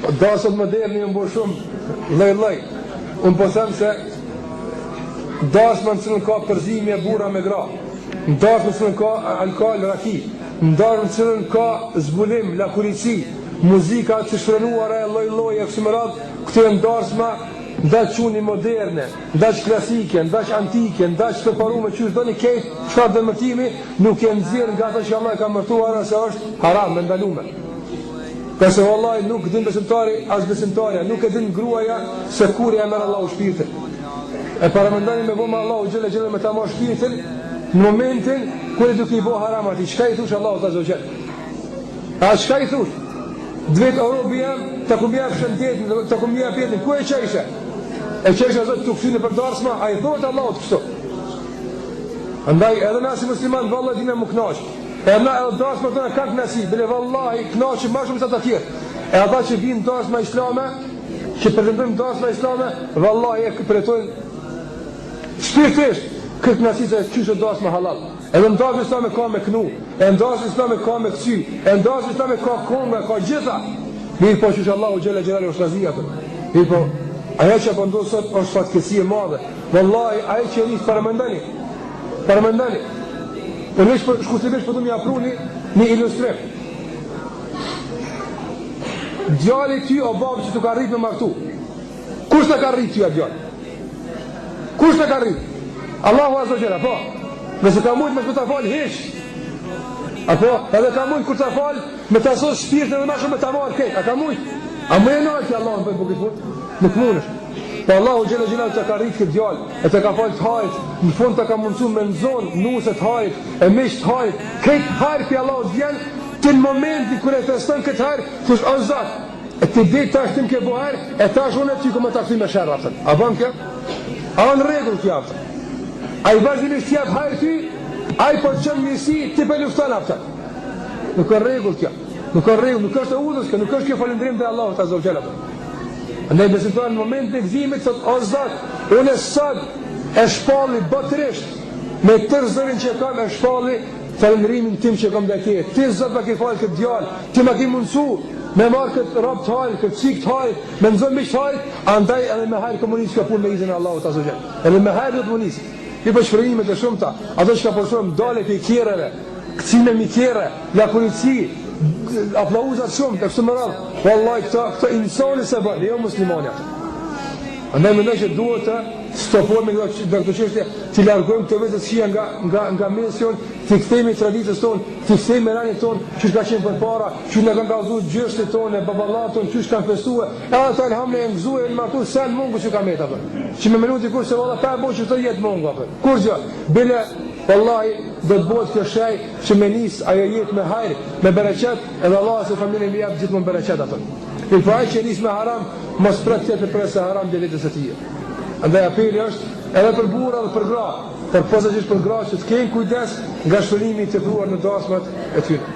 Dasmat moderne janë bo shumë lloj-lloj. Unë po them se dasma në cilën ka përzimje burra me gra, në dasmë në cilën ka alkool, raki, në dasmë në cilën ka zbulim, lakuriqësi, muzika të shfrenuara e lloj-lloj e kështu me radhë, këto janë dasma n'daç quni moderne, n'daç klasike, n'daç antike, n'daç të parume, qysh doni krejt, çfarë emërtimi, nuk e nxjerr nga ato që Allah e ka emërtuar se është haram, e ndalume. Ngase vallahi nuk din besimtari, as besimtarja, nuk e din gruaja se kur ia merr Allahu shpirtin. E paramendoni me bo me Allahu xhele xhele me ta marrë shpirtin në momentin kur je duke i bo haram atij, çka i thush Allahut azze ve xhel? A çka i thush? Dvet o robi jem, ta kum jep shëndetin, ta kum jep jetën, ku e çojshe? E çojshe Zot tu kcy nëpër darsma, a i thotë Allahut kështu? Andaj edhe na si musliman vallahi dina m'u knaq. Edhe na edhe darsmat tona kanë kënaqësi, bile vallahi kënaqemi më shumë se ata tjerë. E ata që vijnë darsma islame, që pretendojnë darsma islame, vallahi e përjetojnë shpirtërisht këtë kënaqësi se qysh është darsma halal. Edhe në darsmë islame ka me knu, edhe në darsmë islame ka me kcy, edhe në darsmë islame ka konga, ka gjitha. Mirëpo qysh Allahu xhele xhelaluhu është razi atë. Mirëpo, ajo që po ndodh sot është fatkeqësi e madhe. Vallahi, ai që e nis paramendoni, paramendoni. Po veç për shkurtimisht po du me ja pru një ilustrim. Djali ty o babë që t'u ka rrit me martu. Kush të ka rrit ty a djalë? Kush të ka rrit? Allahu azze ve xhel, apo? Nëse ka mujtë mos me ta falë hiç. Apo, edhe ka mujtë kur ta falë, me ta sos shpirtin edhe ma shumë me ta marrë krejt. A ka mujtë? A mun e nalë ti Allahun për këtë punë? Nuk mundesh. Po Allahu xhele xhelaluhu të ka rrit këtë djalë, e të ka falë të hajrit, në fund të ka mundësu me nxon nuse të hajrit, e miq të hajrit, krejt hajr prej Allahut vjen, ti në momentin kur e feston këtë hajr, thush o Zot, e ti di tash ti më ke bo hajr, e tash unë ty kom me ta kthy me sherr, apëtën. A bën kjo? A në rregull kjo, apëtën? Ai vazhdimisht t'jep hajr ty, ai po të çon mirësi, ti po lufton, apëtën. Nuk është rregull kjo. Nuk është rregull, nuk është e udhës kjo, nuk është kjo falënderim ndaj Allahut azze ve xhel. Andaj besimtari në momentin e gëzimit thot o Zot, unë sot e shpalli botërisht me tërë zërin që kam e shpalli falënderimin tim që kam ndaj teje. Ti Zot ma ke falë këtë djalë, ti ma ke mundsu me marr këtë rob të hajrit, këtë çikë të hajrit, me nxon miq të hajrit, andaj edhe me hajr kom me nis këtë punë me iznin e Allahut azze ve xhel. Edhe me hajr do të më nis. Mirëpo shfrenimet e shumta, ato çka po shohim dalje prej kerreve, Kcime mi kerre, lakuriqësi, aplauza të shumtë, e kështu me radhë. Wallahi këto këto insani s'e bën, jo muslimani atë. Andaj mendoj që duhet të stopojmë këto këto çështje, t'i largojmë këto vese të këqija nga nga nga mesi jonë, t'i kthehemi traditës tonë, t'i kthehemi rendit tonë, qysh ka qenë përpara, qysh na kanë kallzu gjyshët tonë, baballarët tonë, qysh kanë festuar, edhe ata elhamdulillah janë gëzuar, janë martu sen mungu që ka met apo. Që me menu dikush se valla pa e bo qëto jetë mungu apo. Kurgjë, bile Wallahi do të bëhet kjo shenjë që me nis ajo jetë me hajr, me bereqet, edhe Allahu se familjen me jap gjithmonë bereqet ato. Mirëpo ai që nis me haram, mos pret tjetër përveç se haram gjatë jetës së tij. Andaj apeli është edhe për burra dhe për gra, por posaçërisht për gra që të kenë kujdes nga shfrenimi i tepruar në dasmat e tyre.